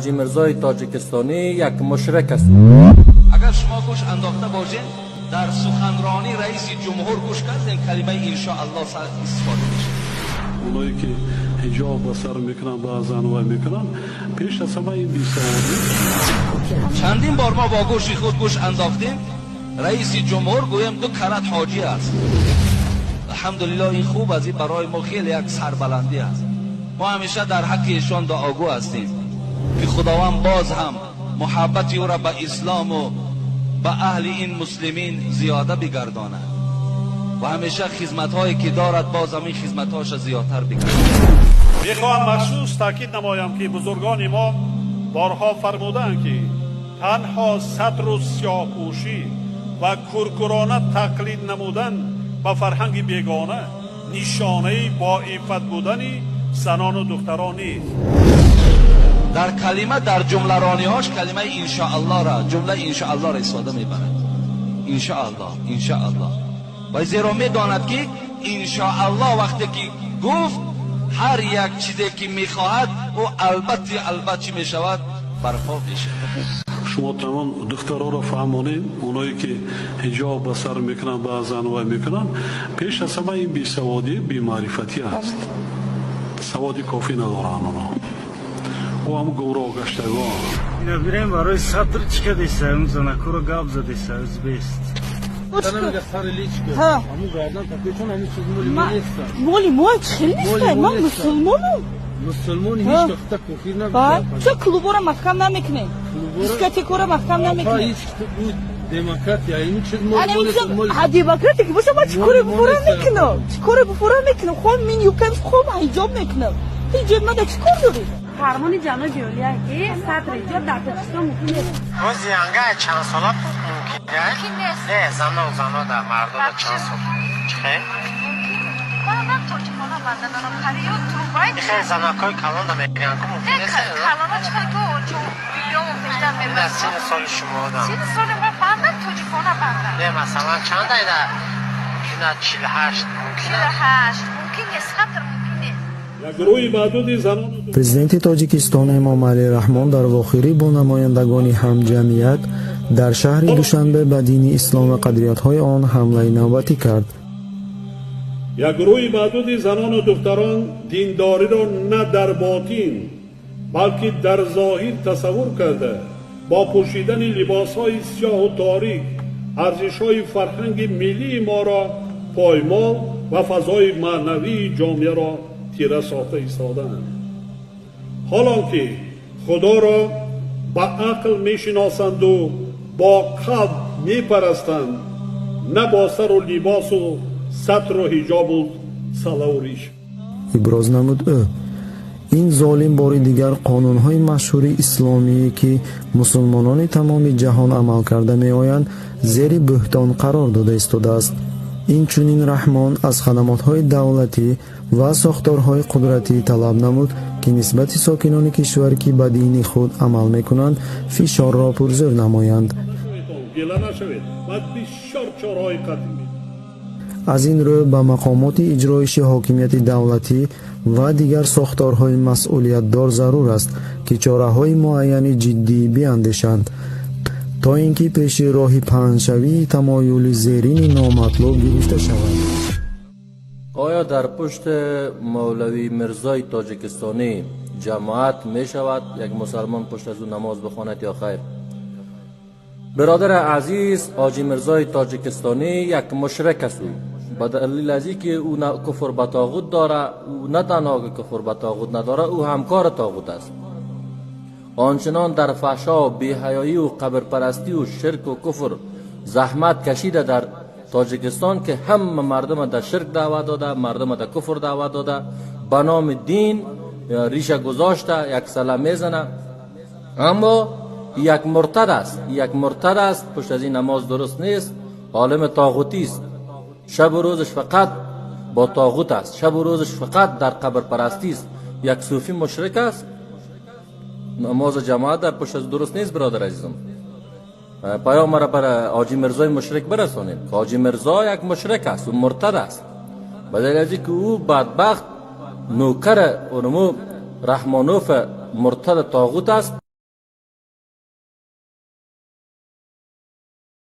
Ҳоҷӣ Мирзои тоҷикистонӣ як мушрик аст. Агар шумо гӯш андохта бошед, дар суханронии раиси ҷумҳур гӯш кардем, калимаи иншоаллоҳ истифода мешавад. Онҳое ки ҳиҷоб ба сар мекунанд, баъзан вай мекунанд, пеш аз ҳама ин бесаводӣ. Чандин бор мо бо гӯши худ гӯш андохтем, раиси ҷумҳур гӯем ду карат ҳоҷӣ аст. Алҳамдулиллоҳ, ин хуб аст, ин барои мо хеле як сарбаландӣ аст. Мо ҳамеша дар ҳаққи эшон дуогӯ ҳастем, ки Худованд боз ҳам муҳаббати ӯро ба ислому ба аҳли ин муслимин зиёда бигардонад ва ҳамеша хизматҳое ки дорад, боз ҳам ин хизматҳояшро зиёдтар бигардонад. Мехоҳам махсус таъкид намоям, ки бузургони мо борҳо фармудаанд, ки танҳо сатру сиёҳпӯшӣ ва куркӯрона тақлид намудан ба фарҳанги бегона нишонаи боиффат будани занону духтарон нест. Дар калима, дар ҷумларониҳош калимаи иншоаллоҳро, ҷумлаи иншоаллоҳро истифода мебарад. Иншоаллоҳ, иншоаллоҳ. Ва зеро медонад, ки иншоаллоҳ вақте ки гуфт, ҳар як чизе ки мехоҳад ӯ, албатта албат чӣ мешавад? Барпо мешавад. Шумо тамом духтароро фаҳмонед, онҳое ки ҳиҷоб ба сар мекунанд, баъзан вай мекунанд, пеш аз ҳама ин бесаводӣ, бемаърифатӣ аст. Саводи кофӣ надоранд онҳо, ӯ ҳам гумроҳ гаштагон. Ина бирем, барои сатр чӣ кадеса, он занакоро гап задеса, узбест. Ҳа. Моли мо хеле неста, ман мусулмонам. Мусулмон ҳеҷ вақта кофир. Ба чо клубора маҳкам намекунем, дискотекора маҳкам намекунем? Демократия ин чиз. Демократия ки боша, ман чӣ коре буфора мекунам? Чӣ коре буфора мекунам? Хом мин юкам, хом ҳиҷоб мекунам. Ҳиҷоб мада чӣ кор дорӣ? Фармони ҷаноби олия, ки сатр ҳиҷоб дар Тоҷикистон мумкин нест. Боз янга чанд сола мумкин нест? Не, зано, зано да, мардода чанд сол чихе? Ман тоҷикона банда дорам, қариё трубай. Ихе занакҳои калон да мегӯянд, ку мумкин нест. Калона чихел ку бибиёмон пештар мебарад. Сини соли шумо да? Сини соли ма банда тоҷикона банда. Не, масалан, чанд айда мумкин аст? 48 мумкин? 48 мумкин нест, сатр мумкин нест. Як гурӯҳи маъдуди занону Президенти Тоҷикистон Эмомалӣ Раҳмон дар вохӯрӣ бо намояндагони ҳамҷамъият дар шаҳри Душанбе ба дини ислом ва қадриятҳои он ҳамлаи навбатӣ кард. Як гурӯҳи маъдуди занону духтарон диндориро на дар ботин, балки дар зоҳир тасаввур карда, бо пӯшидани либосҳои сиёҳу торик арзишҳои фарҳанги миллии моро поймол ва фазои маънавии ҷомеаро тира сохта истодаанд, ҳолон ки Худоро ба ақл мешиносанду бо қалб мепарастанд, на бо сару либосу сатру ҳиҷобу салаву риш. Иброз намуд ӯ. Ин золим бори дигар қонунҳои машҳури исломие, ки мусулмонони тамоми ҷаҳон амал карда меоянд, зери бӯҳтон қарор дода истодааст. Инчунин Раҳмон аз хадамотҳои давлатӣ ва сохторҳои қудратӣ талаб намуд, ки нисбати сокинони кишвар, ки ба дини худ амал мекунанд, фишорро пурзӯр намоянд. Гила нашавед ва бисёр чораҳои қатъӣ. Аз ин рӯ ба мақомоти иҷроиши ҳокимияти давлатӣ ва дигар сохторҳои масъулиятдор зарур аст, ки чораҳои муайяни ҷиддӣ биандешанд, то ин ки пеши роҳи паҳншавии тамоюли зерини номатлуб гирифта шавад. Оё дар пушти мавлавӣ Мирзои тоҷикистонӣ ҷамоат мешавад, як мусалмон пушт аз ӯ намоз бихонад ё хайр? Бародари азиз, ҳоҷӣ Мирзои тоҷикистонӣ як мушрик аст. Ӯ ба далил аз ин ки ӯ куфр ба тоғут дора, ӯ на танҳо ки куфр ба тоғут надора, ӯ ҳамкори тоғут аст. Ончунон дар фаҳшо, беҳаёию қабрпарастию ширку куфр заҳмат кашида дар тоҷикистон, ки ҳама мардума дар ширк даъват дода, мардума дар куфр даъват дода, ба номи дин риша гузошта, як сала мезана, аммо як муртад аст, як муртад аст. Пушт аз ин намоз дуруст нест. Олими тоғутист, шабу рӯзаш фақат бо тоғут аст, шабу рӯзаш фақат дар қабрпарастист, як сӯфӣ мушрик аст. Намози ҷамоат дар пушт аз дуруст нест. Бародар азизам, паём мара бар ҳоҷӣ Мирзои мушрик барасонед, ки ҳоҷӣ Мирзо як мушрик аст, ӯ муртад аст, ба далели аз ки ӯ бадбахт нӯкар онуму Раҳмонов муртад тоғут аст.